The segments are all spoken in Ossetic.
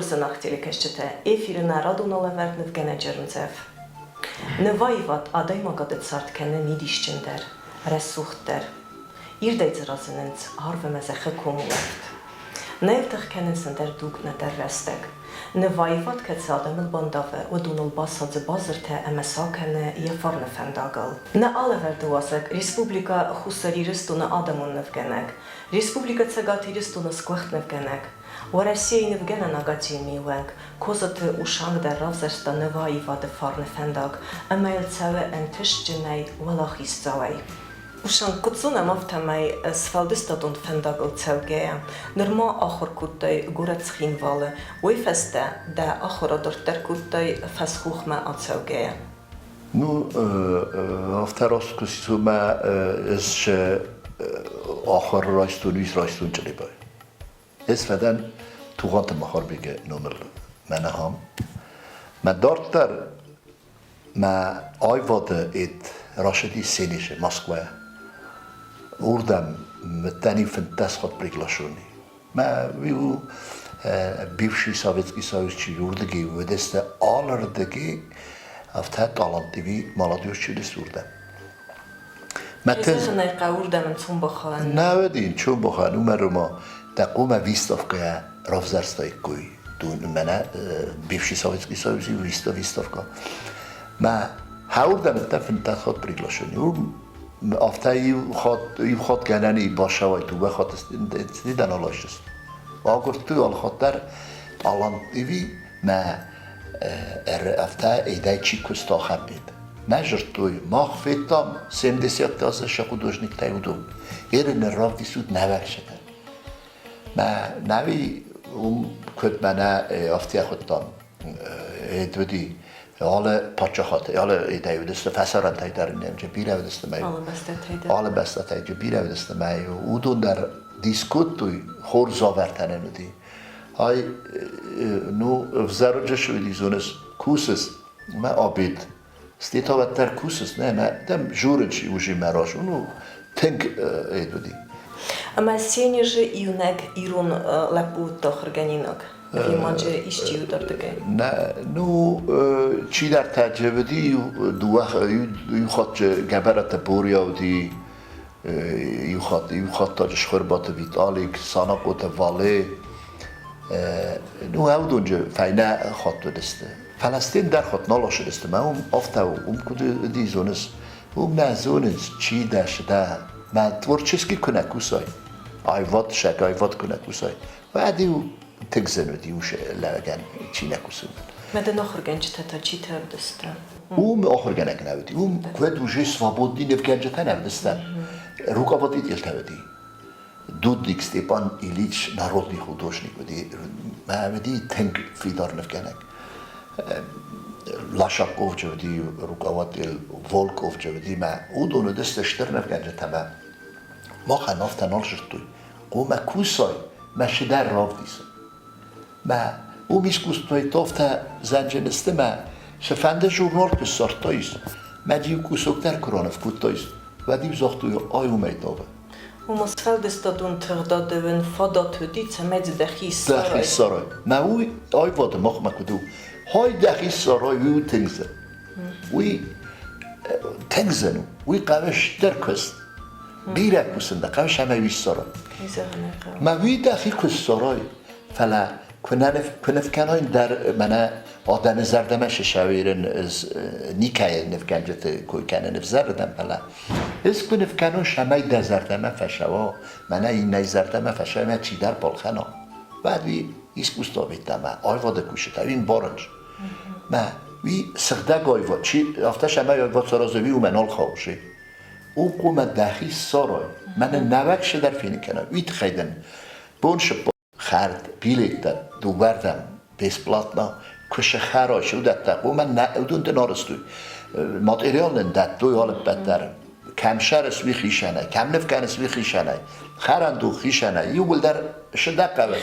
Изӕрхор зынаргъ телекӕсджытӕ, эфиры нӕ радон алӕвӕрд нывгӕнӕджы ӕрмдзӕф. Нываивад адӕймагады цард кӕны мидисджындӕр, рӕсугъддӕр. Ирдӕй дзы разынынц арв ӕмӕ зӕххы комулӕфт. Нӕ йыл тых кӕнынц ӕндӕр дуг, нӕдӕр рӕстӕг. Нываивад кӕд цы адӕмыл бандавы, уыдоныл басадзы базыртӕ ӕмӕ сӕ акӕны йӕ фарны фӕндагыл. Нӕ алӕвӕрды уазӕг Республикӕ Хуссар Ирыстоны адӕмон нывгӕнӕг, Республикӕ Цӕгат Ирыстоны сгуыхт нывгӕнӕг, Уӕрӕсейы нывгӕнӕн академийы уӕнг Козаты Ушанг дӕр равзӕрста нываивады фарны фӕндаг ӕмӕ йыл цӕуы ӕнтыстджынӕй, уӕлахиздзауӕй. Ушанг, куыд зонӕм, афтӕмӕй сфӕлдыстадон фӕндагыл цӕугӕйӕ, нырма ахуыр кодтай горӕт Цхинвалы, уый фӕстӕ дӕ ахуыр адарддӕр кодтай фӕсхохмӕ ацӕугӕйӕ. Ну, афтӕ раст куы мӕ ӕз ахуыр райстон, уис райстон Чъребайы. Ӕз фӕдӕн Тугъанты Махарбеги номыл мӕнӕ ам. Мӕ дарддӕр мӕ аивады эд рацыди Сенеже, Москвайӕ. Уырдӕм мыдтӕн 15 хатт приглашенный. Мӕ у бывший Советский Союз чи уырдыги уыдысты алырдыги афтӕ талантливый молодежь чи уыдысты уырдӕм. Зӕгъын ӕй хъӕуы, уырдӕм ӕнцон бахауӕн. Нӕ уыди ӕнцон бахауӕн, уымӕн ӕмӕ дӕ хъуамӕ выставкӕйӕ равзӕрстаиккой мӕнӕ бывший Советский Союзы выставка. Мӕ хӕуырдӕм дӕ 15 хатт приглашение. Уым афтӕ иу хатт, иу хатт гӕнӕн и басауай, дыууӕ хатты дӕ нал айсыс. Агуырдтой алы хатт дӕр талантливи мӕ афтӕ эдӕй чи куыста ахӕм Мӕ зыдтой, мах федтам 70 азы сӕ художниктӕй уыдон. Ерыны равдисут нӕвӕрсытӕ. Мӕ нави уым куыд мӕнӕ афтӕ хуыдтам, уыди алы паддзахад, алы идӕй уыдысты фӕсарӕнтӕй дӕр немче бирӕ уыдысты мӕ. Алы бӕстӕтӕй дӕр. Алы бӕстӕтӕй бирӕ уыдысты мӕ. Уыдон дӕр дис кодтой, хорз уавӕртӕ нын уыди. Ай, ну, взӕрджы шуди зоныс, кусыс, мӕ обед. Стета уӕддӕр кусыс, нӕ, мӕ дӕм журынч уже мӕ раз, ну, тынг эд уыди. Ӕмӕ Сенежы иунӕг ирон лӕппу уыдта ахуыргӕнинаг? Ӕви ма джы исчи уыд ардыгӕй? Нӕ, ну, чидӕртӕ джы уыди, дыууӕ, иу хатт джы Гӕбӕраты Боря уыди, иу хатт, иу хатт та Схуырбаты Виталик, Санахъоты Вале. Ну, уыдон фӕйнӕ хатт уыдысты. Фӕлӕ стен дӕр хатт нал ацыдысты. Мӕ уым афтӕ у, уым куыд уыди, зоныс, уым нӕ зонынц, чи дӕ, цы дӕ. Мӕ творчески куы нӕ кусай, аивад сӕг аивад куы нӕ кусай, уӕд-иу тынг зын уыди ус лӕгӕн чи нӕ кусы. Мӕ дын ахуыргӕнджытӕ та читӕ уыдысты? Уым ахуыргӕнӕг нӕ уыди. Уым куыд уже свободный нывгӕнджытӕ нӕ уыдысты. Руководительтӕ уыди. Дудник Степан Ильич народный художник уыди. Мӕ уыди тынг фидар нывгӕнӕг. Лашаков же уыди руководитель, Волков же уыди. Мӕ уыдон уыдысты стыр нывгӕнджытӕ мӕ махӕн афтӕ нал зыдтой. Хъуамӕ кусай, мӕ цыдӕр равдисын. Мӕ уым искусствойы тофтӕ зӕнджын сты мӕ цыфӕнды журнал куы ссардтаис, мӕ иу кусок дӕр куы раныв кодтаис, уӕд-иу загътой, ай уымӕй тавы. Уымӕ сфӕлдыстадон тыгъдады уын фадат уыди, цӕмӕй дзы дӕхи ссарай. Дӕхи ссарай. Мӕ уый аивады махмӕ куыд у? Хай дӕхи ссарай, уый у тынг зын. Уый тынг зын у. Уый хъӕуы стыр куыст. Бирӕ кусын дӕ хъӕуы, ӕмӕ уый ссарай. Мӕ уый дӕхи куы ссарай, фӕлӕ куы ныв кӕнай дӕр мӕнӕ адӕмы зӕрдӕмӕ сысӕуирын ӕз никӕйы нывгӕнджыты кой кӕнын ӕвзӕрырдӕм, фӕлӕ ӕз куы ныв кӕнон, цӕмӕй дӕ зӕрдӕмӕ фӕцӕуа, мӕнӕ иннӕй зӕрдӕмӕ фӕцӕуа, ӕмӕ чидӕр балхӕна, уӕд уый искусство ведтӕмӕ, аивады кусджытӕ, уый ӕмбарынц. Мӕ уый сыгъдӕг аивад, чи афтӕ цӕмӕй аивад сараза, уый уымӕ нал хауы. У хъуамӕ дӕхи ссарай, мӕнӕ нӕуӕг цыдӕр фенын кӕна, уый тыххӕй дын бон сыппар хӕрд билеттӕ дыууӕрдӕм бесплатно куы сыхӕрай, уыдӕттӕ хъуамӕ нӕ уыдон дын арӕзтой. Материал нын дӕттой алыппӕт дӕр. Кӕм сӕрыс, уый хицӕнӕй, кӕм ныв кӕныс, уый хицӕнӕй, хӕрӕндон хицӕнӕй, иууылдӕр сыдӕг хъӕуы,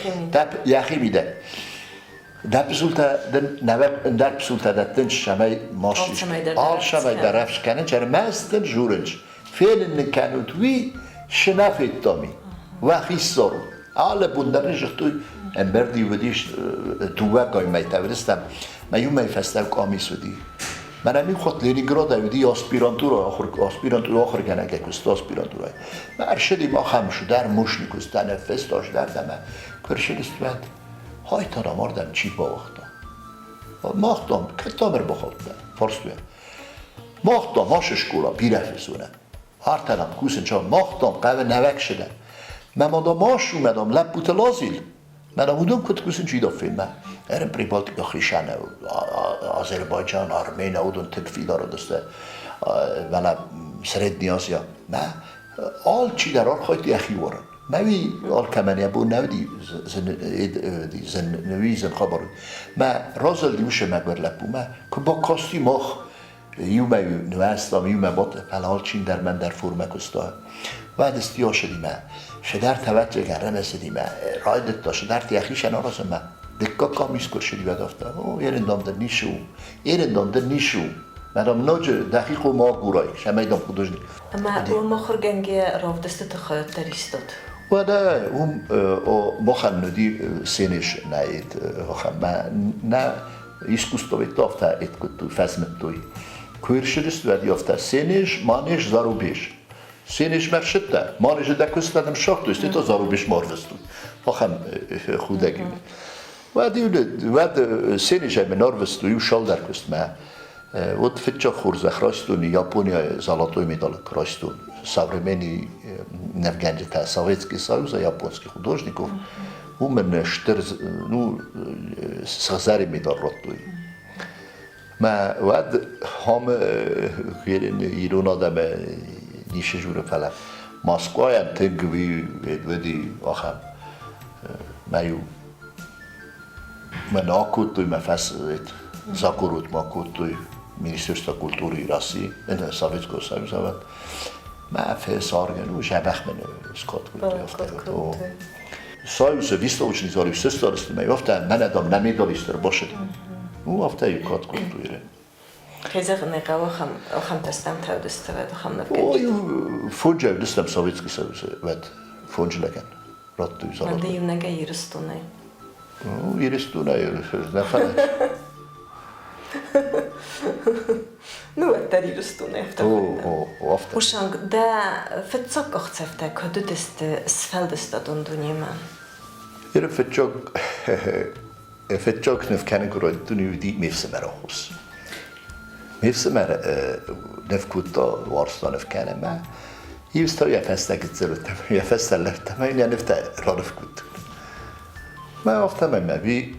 йӕхи мидӕг. Дӕ пысултӕ дын нӕуӕг ӕндӕр пысултӕ дӕттынц, цӕмӕй ма алцӕмӕй дӕр ӕфскӕнынц, ӕрмӕст дын журынц. Фенын нын кӕнут уый, цы нӕ федтам, уӕхи ссарут. Алы бон дӕр зыгътой, ӕмбӕрди уыдис дыууӕгай мӕйтӕ уыдыстӕм, мӕ иу мӕй фӕстӕ къамис уыди. Мӕнӕ мин хатт Ленинградӕй уыди аспирантура ахуыр, аспирантура ахуыргӕнӕгӕй куыста аспирантурӕй. Мӕ ӕрсыди махӕм сдӕр мушни куыста, нӕ феста сдӕр ӕмӕ куы ӕрсыдыстуӕд, хайтар амардӕм чи бауагъта. Мах дам, кӕд дам ӕрбахаудта, фарстой. Мах дам, асы скъола бирӕ фесонӕм. Артӕнам кусын ча, мах дам хъӕуы нӕвӕксыдӕ. Мӕ мадам ас у, мадам лӕппуты лазил. Мӕнӕ уыдон куыд кусын чи да фенмӕ. Ӕрын Прибалтика хисӕны Азербайджан, Армения, уыдон тынг фидар уыдысты. Мӕнӕ Средний Азия. Мӕ алчидӕр архайдта йӕхи уарын. Мӕ уый алкӕмӕн йӕ бон нӕ уыди зын, зын хабар. Мӕ разылди уыцы мӕгуыр лӕппумӕ, куы бакасти мах иумӕ нуӕзтам, иумӕ бадт, фӕлӕ алчидӕр мӕн дӕр формӕ куыста. Уӕд стиосыдимӕ, сыдӕр тӕвӕццӕгӕн рамӕцыдимӕ, райдыдта сыдӕрты йӕхицӕн аразынмӕ. Дыккаг къамис куы рцыди, уӕд афтӕ, о, ерындам дын ницы у, ерындам дын ницы у. Мадам ноджы дӕхи хъуамӕ агурай, цӕмӕй дӕм художник. Ӕмӕ уым ахуыргӕнгӕ равдыстыты хайад дӕр истат? Уӕдӕ уым махӕн уыди сценес нӕ нӕ искусствоведты афтӕ кодтой, фӕзмыдтой. Куы ӕрцыдысты, уӕд афтӕ сценес, манеж, зарубеж. Сценесмӕ ӕрцыдтӕ, манежы дӕ куыст адӕм ссардтой, стӕй та зарубежмӕ арвыстой. Ахӕм худӕг. Уӕд-иу уӕд сценесӕй мын арвыстой иу цалдӕр куыстмӕ. Вот фыццаг хорзӕх райстон Японияйы золотой медаль райстон. Современный нывгӕнджытӕ Советский Союза японских художников уымӕн стыр ну, сыгъзӕрин медаль радтой. Мӕ уӕд хомы ирон адӕмы ницы журы, фӕлӕ Москвайӕн тынг уыди ахӕм мӕ-иу мӕн акодтой, мӕ фӕс закорот ма кодтой Министерство культуры России, Советского Союза. Мӕ фесарген, ну, зӕбӕх мын скод кодтой. Союзы выставочный зал сыстадысты, афтӕ мӕнӕ дам нӕ медалист ӕрбацыди. Ну, афтӕ иу кад кодтой. Кӕй зӕгъын ӕй хъӕуы, ахӕмтӕ стӕмтӕ уыдысты, уӕд ахӕм нывгӕнджытӕ. Ой, фонджы уыдыстӕм Советский Союзы, уӕд фонджы лӕгӕн радтой золотой. Ды иунӕгӕй Ирыстонӕй? Ну, Ирыстонӕй нӕ фӕлӕ. Ну, уӕддӕр Ирыстонӕй афтӕ. О, о, афтӕ. Ушанг, дӕ фыццаг къахдзӕфтӕ куыд уыдысты сфӕлдыстадон дунемӕ? Иры фыццаг фыццаг ныв кӕнын куы райдыдтон, уыди ме фсымӕры ӕххуыс. Ме фсымӕр ныв кодта, уарзта ныв кӕнынмӕ. Иу йӕ фӕстӕ гыццыл уыдтӕн, йӕ фӕстӕ лӕгтӕ ӕмӕ йын йӕ нывтӕ раныв кодтон. Мӕ афтӕмӕй мӕ уый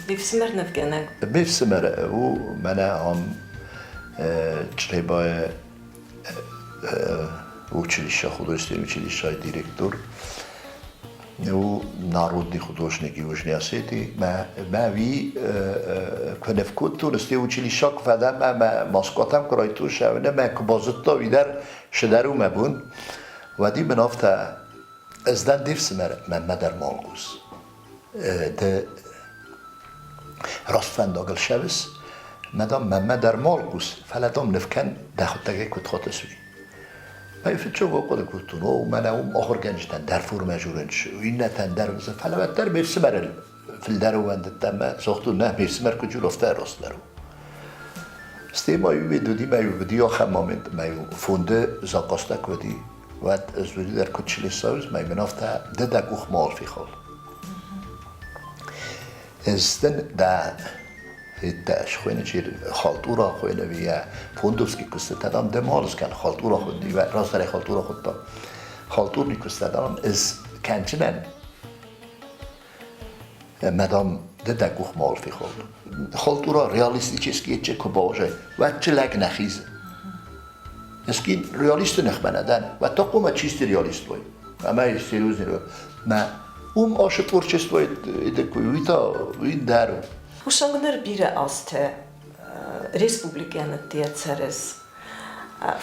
Ме фсымӕр нывгӕнӕг. Ме фсымӕр у мӕнӕ ам Чъребайы училище, художественный училищайы директор. У народный художник Южной Осетии. Мӕ, мӕ уый куы ныв кодтон, стӕй училища куы фӕдӕн, мӕ, мӕ Москватӕм куы райдтон, мӕ куы базыдта, уый дӕр сыдӕр у мӕ бон. Уӕд мын афтӕ, ӕз дӕн де фсымӕр, мӕнмӕ дӕр малхъус. Ды раст фӕндагыл цӕуыс, мӕ дам, мӕнмӕ дӕр малхъус, фӕлӕ дам ныв кӕн, дӕхуыдтӕгӕй куыд хатыс, уый. Мӕ фыццаг ахъуыды кодтон, о, мӕнӕ уым ахуыргӕнджытӕн дӕр формӕ журынц, иннӕтӕн дӕр, фӕлӕ уӕддӕр ме фсымӕрыл фылдӕр ӕууӕндыдтӕн мӕ загътон, нӕ, ме фсымӕр куыд жур, афтӕ растдӕр у. Стӕй ма иу уыди, ма иу уыди ахӕм момент, ма иу фонды закъазтӕ куы уыди, уӕд ӕз уыди дӕр куыд члесауыз, ма мын афтӕ ды дӕ къух ма фехал. Ӕз дын дӕ федтӕ схуыйны чи халтура хуыйны вия фондовский куыстытӕ дам ды ма скӕн халтура хуынди раздӕрӕй халтура хуыдтам халтурный куыстытӕ дам ӕз кӕнчынӕн Мадам, ды дӕ къух ма фехал. Халтура реалистический чи куы бауазай, уӕд чи лӕг нӕ хизы. Эски реалисты ныхмӕ нӕ дӕн, уӕд та хъуамӕ чистый реалист уой. Ӕмӕ серьезный Мӕ уым ашы творчество уый та уый дӕр у. Хъусӕг ныр бирӕ азтӕ республикӕйӕн ӕддейӕ цӕрыс.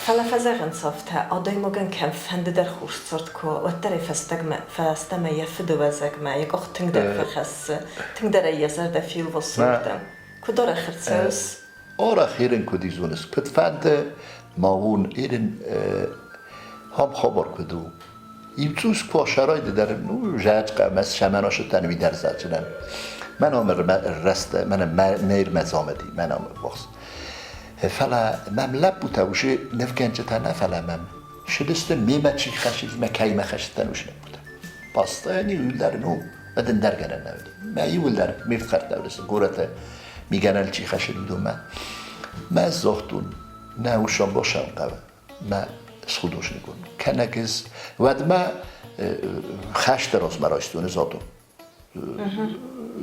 Фӕлӕ фӕзӕгъынц афтӕ, адӕймагӕн кӕмфӕнды дӕр хорз цард куы уа, уӕддӕр ӕй фӕстагмӕ, фӕстӕмӕ йӕ фыдыуӕзӕгмӕ йӕ къух тынгдӕр фӕхӕссы, тынгдӕр ӕй йӕ зӕрдӕ фелвасы уырдӕм. Куыд арӕх ӕрцӕуыс? Арӕх ирын куыд изоныс, куыд фӕнды ма уон ирын хам хабар куыд у. Иу цъус куы дӕр, ну, жачка, мӕ шаманошытан видӕрзачынан. Мӕн ам рӕстӕ, мӕнӕ мӕ замӕди, мӕн ам вахс. Фӕлӕ мӕм лӕппутӕ уже нывгӕнджытӕ нӕ, фӕлӕ мӕм шыдысты мемӕ чи хӕссид, мӕ кӕимӕ хӕссыдтӕн уыцы лӕппутӕ. Постоянно иуылдӕр, ну, мӕ гӕнӕн нӕ уыди. Мӕ иуылдӕр ме фхӕрдтӕ уыдысты горӕты мигӕнӕн чи хӕссыд, уыдонмӕ. Мӕ загътон, нӕ уысон босӕн хъӕуы. Мӕ схудожникон. Кӕнӕг із уӕдмӕ хӕсты размӕ райстон із адон.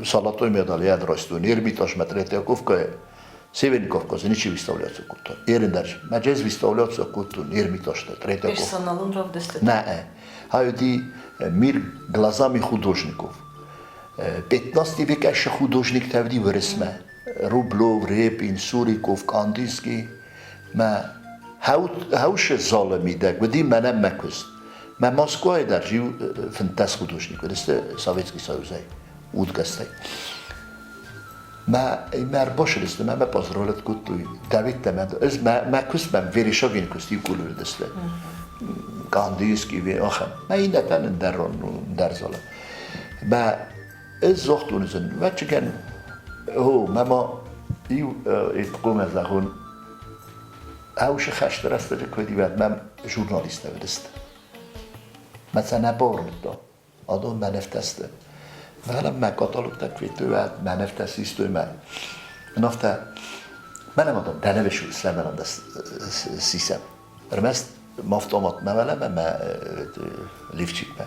Золотой медаль я райстон, Эрмитажмӕ Третьяковкӕйы Северный Кавказы ничи выставляться кодта. Ерын дӕр. Мӕ джез выставляться кодтон Эрмитажта, Третьяков. Персоналон равдысты? Нӕ. Хайди мир глазами художников. 15 век ӕссы художниктӕ вди Уырысмӕ. Рублев, Репин, Суриков, Кандинский. Мӕ хӕусы залы мидӕг уыди мӕнӕн мӕ куыст. Мӕ Москвайы дӕр иу 15 художник уыдысты Советский Союзӕй, удгӕстӕй. Мӕ мӕ ӕрбашыдысты, мӕ мӕ поздравлять кодтой. Давидтӕ мӕ ӕз мӕ мӕ куыст мӕм Верещагин куыст иу къулы уыдысты. Кандинский, ахӕм. Мӕ иннӕтӕн ӕндӕр ӕндӕр залы. Мӕ ӕз загътон зын, вӕччыгӕн, о, мӕ ма иу хъуамӕ зӕгъон, ӕусы хӕсты рӕстӕджы куы уыди, уӕд мӕм журналисттӕ уыдысты. Мӕ сӕ нӕ бауырныдта. Адон мӕ нывтӕ сты. Фӕлӕ мӕ каталогтӕ куы федтой, уӕд мӕ нывтӕ систой мӕ нывтӕ. Мӕнӕ ма дӕ нывы слӕмӕрӕн дӕ сисӕм. Ӕрмӕст ма автоматмӕ уӕлӕмӕ мӕ лифчикмӕ.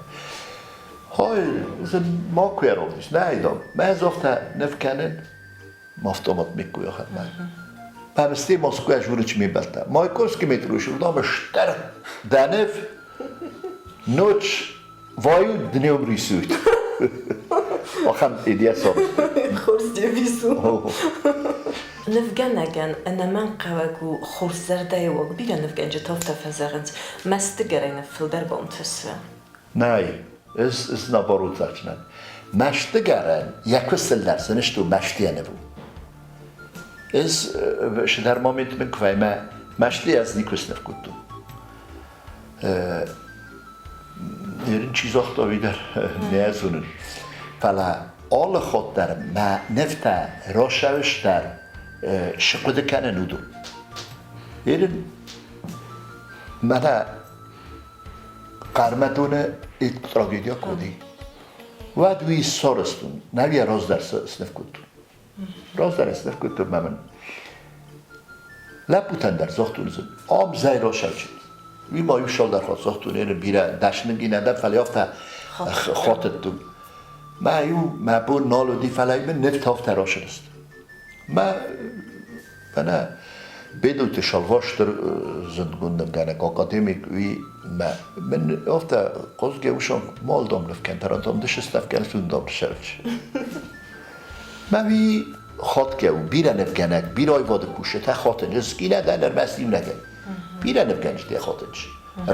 Хой, ма куы ӕровдис, нӕ дам. Мӕ завтра ныв кӕнын, автомат миккуйахат мӕ. Памсти Москва журич мебелта. Маяковский метро шурдам штар Данев ночь вою днем рисует. Ахӕм идея сор. Хорз девиз у. Нывгӕнӕгӕн ӕнӕмӕнгхъӕуӕг у хорз зӕрдӕйы уаг. Бирӕ нывгӕнджытӕ афтӕ фӕзӕгъынц, мӕстыгӕрӕй ныв фылдӕр бантысы. Нӕй, ӕз ӕз наоборот зӕгъдзынӕн. Мӕстыгӕрӕн йӕ куыстыл дӕр сын сты мӕстыйӕ ныв у. Ӕз цыдӕр момент мын куы вӕймӕ мӕстыйӕ ӕз никуы сныв кодтон. Ерын чи загъта, уый дӕр нӕ зонын. Фӕлӕ алы хатт дӕр мӕ нывтӕ росӕвстдӕр схъуыды кӕнын уыдон. Ерын мӕнӕ Хъӕрмӕдоны трагедия куы уыди, уӕд уый ссорыстон, нӕ йӕ раздӕр сныв кодтон. Раздӕр сныв кодтон мӕ мын лӕппутӕн дӕр загътон, ам зӕй росӕвчыд. Уый ма иу цалдӕр хатт загътон, ӕнӕ бирӕ дӕсныгинӕ дӕр, фӕлӕ афтӕ хатыдтон. Мӕ иу мӕ бон нал уыди, фӕлӕ мын нывтӕ афтӕ рацыдысты. Мӕ мӕнӕ Бедойты Шалва стыр зындгонд нывгӕнӕг академик, уый мӕ мын афтӕ хъуызгӕ уысон малдом нывкӕнтӕ радом дышыстӕвкӕн сундом дышӕвч. Мӕ уый хатгӕ у, бирӕ нывгӕнӕг, бирӕ аивады кусджытӕ хатынч, скъинӕ дӕн ӕрмӕст иунӕгӕй. Бирӕ нывгӕнджытӕ хатынч.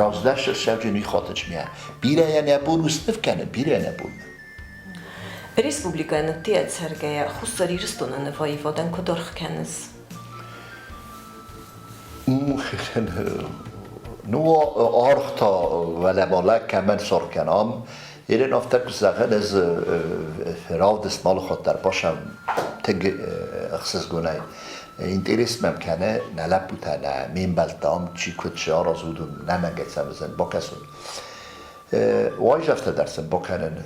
Раздӕр сӕвджын уый хатынч мӕ. Бирӕйӕ нӕ бон у сныв кӕнын, бирӕ нӕ бон. Республикӕйы ныттийӕ цӕргӕйӕ Хуссар Ирыстоны нываивадӕн куыд аргъ кӕныс? Ну, аргъ та уӕлӕмӕ кӕмӕн саргъ кӕнӕм, Ерен афтӕ куы зӕгъын, ӕз равдыст алы хатт дӕр башам тынг ӕхсызгонӕй. Интерес мӕм кӕны, нӕ лӕппутӕ, нӕ ме мбӕлттӕ ам чи куыд чи аразы, уыдон нӕмӕнгӕй цӕмӕн бакӕсон. Уайзӕфтӕ дӕр сын бакӕнын,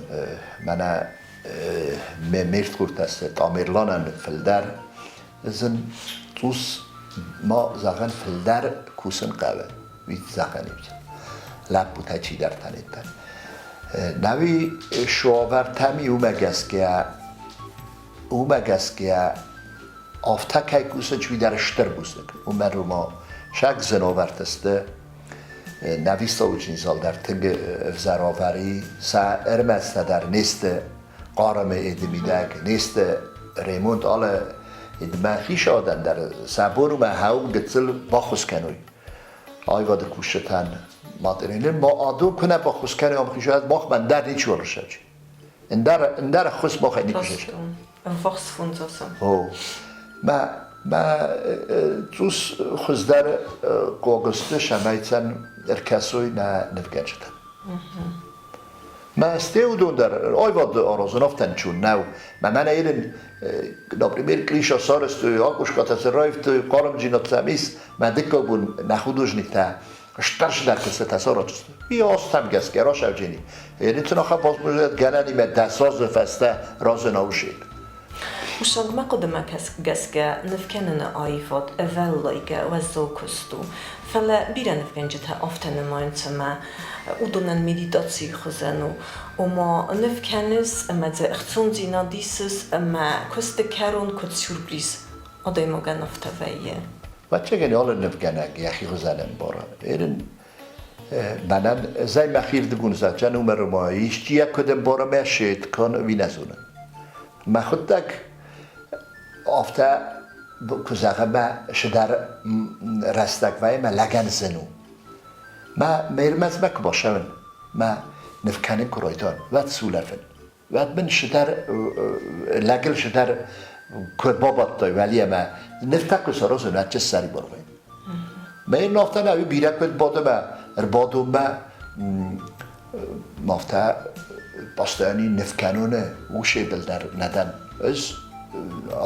мӕнӕ ме рдхордтӕ сты Тамерланӕн фылдӕр зын цъус ма зӕгъӕн фылдӕр кусын хъӕуы, уый зӕгъӕн ис. Лӕппутӕ чидӕртӕ неттӕ. Науи суавӕртӕм уымӕ гӕсгӕ афтӕ кӕй кусынц, уый дӕр стыр бузныг. Уымӕн ӕмӕ саг зынавӕртӕ сты. Нӕ выставочный зал дӕр тынг ӕвзӕр авари, сӕ ӕрмӕстӕ дӕр не сты хъармы эды мидӕг, не сты ремонт алы эдмӕ хицауадӕн дӕр сӕ бон у мӕ хӕуын гыццыл баххуыс кӕной. Аивады кусджытӕн материалы ма адон куы нӕ баххуыс кӕной ам хицауад махмӕ ӕндӕр ничи рысӕджы. Ӕндӕр ӕндӕр ӕххуыс махӕй никуы сӕджы. Ӕввахс фондзасӕм. О, мӕ мӕ цъус хуыздӕр хъогызты сӕмӕйцӕн ӕркӕсой нӕ нывгӕнджытӕн. Мӕ стеудон дӕр аивады аразын афтӕ нчун нӕу. Мӕ мӕнӕ елен, например, Криша сарӕзтой, акъускатӕ цы раивтой, хъармджинад сӕм ис, мӕ дыккаг бон нӕ художниктӕ старшинар куыстытӕ саразысты. И азтӕм гӕсгӕ расӕвджени. Елен ахӕм возможность гӕнӕнимӕ 10 азы фӕстӕ разы наушит. Усагмӕ хъуыдымӕ гӕсгӕ нывкӕныны аивад ӕвӕллайгӕ уӕззау куыст у, фӕлӕ бирӕ нывгӕнджытӕ афтӕ нымайынц, ӕмӕ уыдонӕн медитацийы хуызӕн у. Ома ныв кӕныс ӕмӕ дзы ӕхцондзинад исыс ӕмӕ куысты кӕрон куыд сюрприз адӕймагӕн афтӕ вӕййы. Ӕвӕццӕгӕн, алы нывгӕнӕг йӕхи хуызӕн ӕмбары. Ерын мӕнӕн зӕй мӕхирдыгон зача номеры ма исчи йӕ куыд ӕмбары мӕ шет кӕн ӕви нӕ зонын. Мӕхуыдтӕг афтӕ куы зӕгъы мӕ цыдӕр рӕстӕг вӕййы мӕ лӕгӕн зын у. Мӕ ме рмӕдзмӕ куы бацӕуын, мӕ ныв кӕнын куы райдайын, уӕд сулӕфын. Уӕд мын цыдӕр лӕгыл цыдӕр куы бабадтай уӕлийӕ мӕ нывтӕ куы саразын, уӕд ссӕрибар вӕййын. Мӕ йын афтӕ нӕ бирӕ куыд бады мӕ ӕрбадон мӕ афтӕ постоянно ныв кӕнон усебыл дӕр нӕ дӕн. Ӕз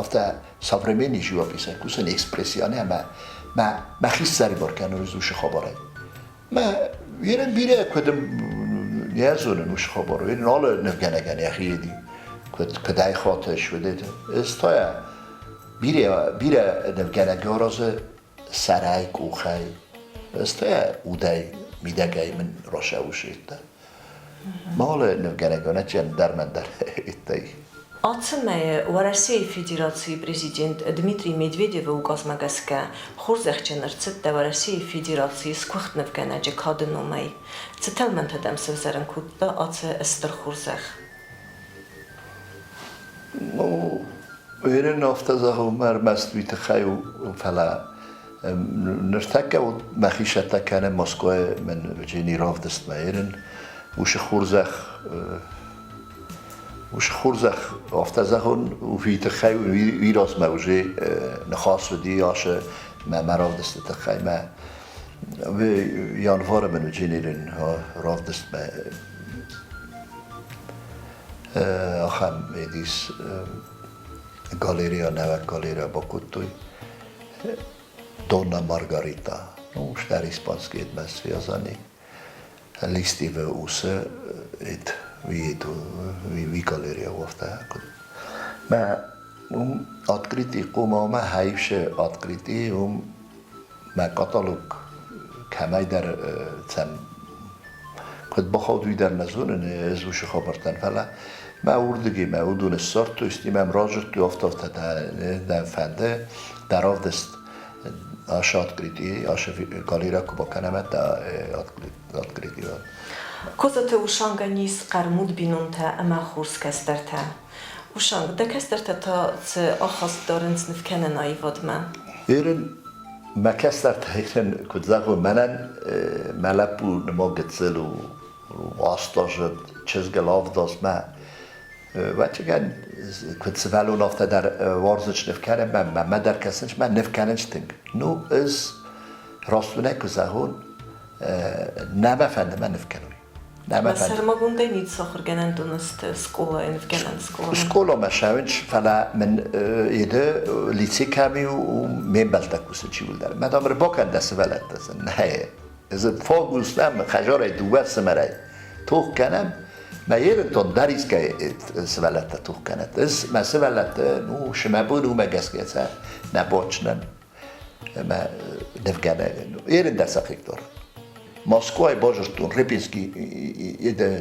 афтӕ современный живописӕй кусын экспрессионы ӕмӕ мӕ мӕхи ссӕрибар кӕнон ӕз уыцы хабарӕй. Мӕ ерын бирӕ куыд нӕ зонын уыцы хабар. Ерын алы нывгӕнӕгӕн йӕхи еди куыд куыд ӕй хатыс, уыд. Ӕз та бирӕ бирӕ нывгӕнӕг аразы сӕрӕй, къухӕй, ӕз та удӕй, мидӕгӕй мын рашӕуыс Малы нывгӕнӕгон ӕчен дӕр мӕн дӕр иттӕй. Ацы мӕйы Уӕрӕсейы Федерацийы президент Дмитрий Медведевы указмӕ гӕсгӕ хорзӕхджын ӕрцыдтӕ Уӕрӕсейы Федерацийы сгуыхт нывгӕнӕджы кады номӕй. Цы тӕлмӕнтӕ дӕм сӕвзӕрын кодта ацы стыр хорзӕх? Ну, уверен, афтӕ зӕгъын ӕрмӕст уый тыххӕй у, фӕлӕ ныртӕккӕ мӕхи цӕттӕ кӕнын Москвайы мын Джени равдыстмӕ ерын. Уыцы хорзӕх афтӕ зӕгъон, уый тыххӕй уый размӕ уже ныхас уыди ашы мӕ мӕ равдысты тыххӕй мӕ январы мын Дженерин равдыстмӕ ахӕм едис галерея, нӕуӕг галерея бакодтой. Донна Маргарита, ну, стар испанский едмӕ связани. Листивы усы ит ви галерея уафта. Мӕ ум открытый къумамӕ хайвше открытый ум мӕ каталог кӕмӕйдӕр цӕм куыд бахауд, уый дӕр нӕ зонын, ӕз уыцы хабӕрттӕн, фӕлӕ мӕ уырдыгӕй мӕ уыдон ссардтой, стӕй мӕм радзырдтой, афтӕ-афтӕ дӕ фӕнды, дӕ равдыст ашы открытие, ашы галерейя куы бакӕнӕм, дӕ открытие. Козаты Ушангӕн ис хъӕрмуд бинонтӕ ӕмӕ хорз кӕстӕртӕ. Ушанг, дӕ кӕстӕртӕ та цы ахаст дарынц нывкӕнӕн аивадмӕ? Ерын мӕ кӕстӕртӕ куыд зӕгъон, мӕнӕн мӕ лӕппу нымӕ гыццыл у, 8 азы, чызгыл 7 азмӕ. Ӕвӕццӕгӕн, куыд сывӕллон, афтӕ дӕр уарзынц ныв кӕнын, мӕ дӕр кӕсынц, мӕ ныв кӕнынц тынг. Ну, ӕз раст уынӕй куы зӕгъон, нӕ мӕ фӕнды мӕ ныв кӕной. Мӕ сӕрмагондӕй ницы ахуыргӕнӕндоны сты скъолайы нывгӕнӕн скъоламӕ? Скъоламӕ ссӕуынц, фӕлӕ мын еды лицей кӕм и, уым ме мбӕлттӕ кусынц иууылдӕр. Мӕ дам ӕрбакӕн дӕ сывӕллӕттӕ сын. Нӕ, ӕз фаг стӕм хӕдзарӕй дыууӕ ӕфсымӕрӕй тох кӕнӕм. Мӕ ерынтон дӕр искӕй сывӕллӕттӕ тох кӕнӕт. Ӕз мӕ сывӕллӕтты, ну, мӕ бон уымӕ гӕсгӕ сӕ нӕ бочнӕн. Ӕмӕ нывгӕнӕг ерын дӕр сӕ хъыгдар. Москвайы базыдтон Репинский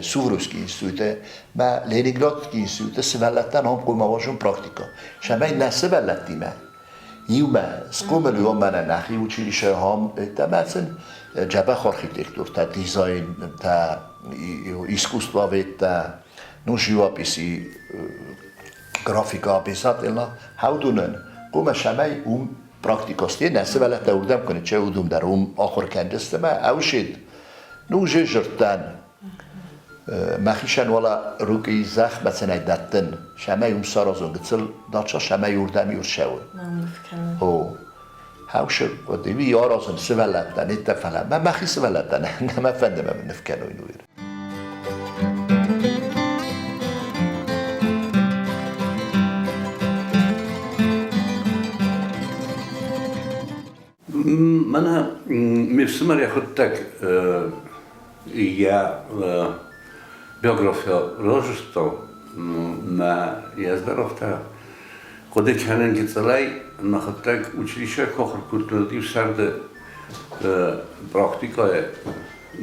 Суворовский институты мӕ Ленинградский институты сывӕллӕттӕн ам хъуамӕ уарзон практикӕ. Цӕмӕй нӕ сывӕллӕттимӕ иумӕ схъомыл уӕм мӕнӕ нӕхи училищӕйы ам, ӕмӕ сын дзӕбӕх архитектуртӕ, дизайнтӕ, искусствоведтӕ, ну, живописи, графика обязательно хӕудунӕн, хъуамӕ цӕмӕй уым практикости нӕ сывӕллӕттӕ уырдӕм куы ныччӕ уыдон дӕр уым ахуыр кӕндзысты мӕ ӕвсид. Ну, уже зырдтӕн. Мӕхицӕн уӕлӕ рукъи зӕхмӕ цӕнӕй дӕттын, цӕмӕй уым саразон гыццыл дача, цӕмӕй уырдӕм ӕрцӕуын. О, хӕусы уый аразын сывӕллӕттӕ, неттӕ, фӕлӕ мӕ мӕхи сывӕллӕттӕ нӕ мӕ фӕнды мӕ ныв кӕной нуир. Мӕнӕ ме фсымӕр йӕхуыдтӕг йӕ биография разызта мӕ йӕ ӕз дӕр афтӕ хъуыды кӕнын гыццылӕй мӕхуыдтӕг училищӕ куы ахуыр кодтон, уӕд-иу сӕрды практикӕйы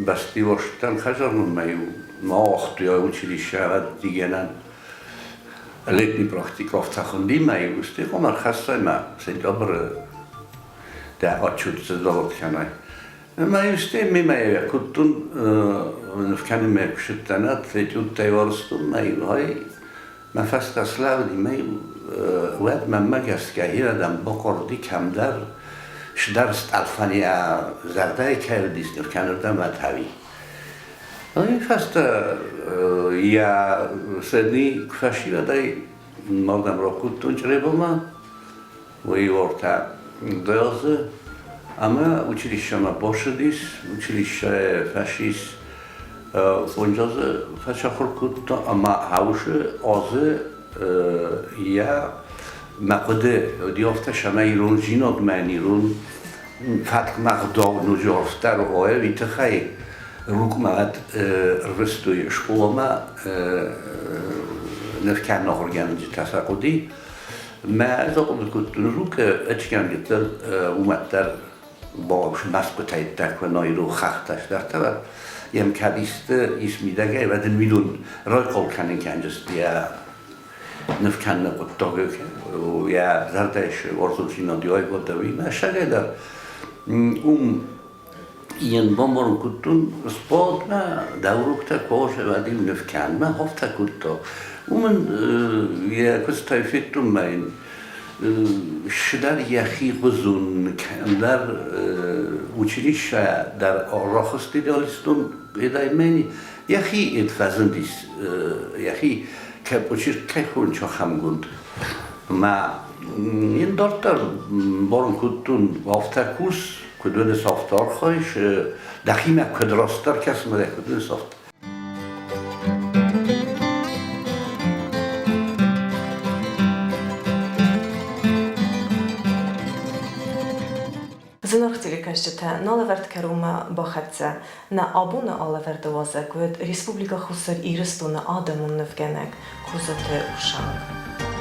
бӕсты уарзтӕн хӕдзармӕ-иу ма уагътой училищӕ дигӕнӕн летний практика афтӕ хуынди мӕ-иу устый хъуамӕ ӕрхӕссай мӕ сентябры дӕ отчет сдавать кӕнай. Ӕмӕ стӕй мемӕ куыдтон нывкӕнынмӕ куы сыдтӕн, этюдтӕй уарзтон мӕ иугай мӕ фӕстӕ слӕууыди мӕ уӕд мӕнмӕ гӕсгӕ ирӕдӕм бакъорди кӕмдӕр сдӕр стъӕлфӕн йӕ зӕрдӕйы кӕй уыдис нывкӕнырдӕм ӕтави. Уый фӕстӕ йӕ сӕдни куы фӕсивӕдӕй мардӕм ракодтон Чъребомӕ, Уый уортӕ Уэльсы ӕмӕ училищемӕ бацыдис, училищӕйы фӕцис фондз фӕсахуыр кодта ӕмӕ аусы азы йӕ мӕ хъуыды уыди афтӕ, цӕмӕй ирондзинадмӕ ирон фӕткмӕ ӕгъдау ноджы арфдӕр уа, уый тыххӕй Рукъмӕ ӕрвыстой скъоламӕ нывкӕнын ахуыргӕнджытӕ сӕ хъуыди. Мӕ ӕз ахъуыды кодтон, Рукъы ӕчгӕнгӕтӕ уымӕддӕр мӕсгуытӕй куы хӕхтӕ сдӕртӕ йӕм кӕд исты ис мидӕгӕй, уӕд ын уыдон райхъал кӕнын кӕнджысты йӕ ныв кӕныны хъуыддаг, йӕ зӕрдӕйы уарзондзинад аивгъуыдта, уыимӕ сӕгӕй дӕр уым Ен бамбарын кодтон, спортмӕ дӕ уроктӕ куы уӕд-иу ныв кӕнмӕ афтӕ кодта. Уымӕн йӕ куыстӕй федтон мӕ йын цыдӕр йӕхи хуызон кӕмдӕр училищӕ дӕр рахызт идеалистон гъедаймӕ йӕхи фӕзындис, йӕхи кӕй хонынц ахӕмгонд. Мӕ йын дарддӕр барын кодтон афтӕ кус, куыд уыдыс, афтӕ архайыс, дӕхимӕ куыд растдӕр кӕсынмӕ дӕ куыд уыдыс, афтӕ. Зынаргъ телекӕсджытӕ, налӕвӕрд кӕронмӕ бахӕццӕ. Нӕ абоны алӕвӕрды уазӕг уыд Республикӕ Хуссар Ирыстоны адӕмон нывгӕнӕг Козаты Ушанг.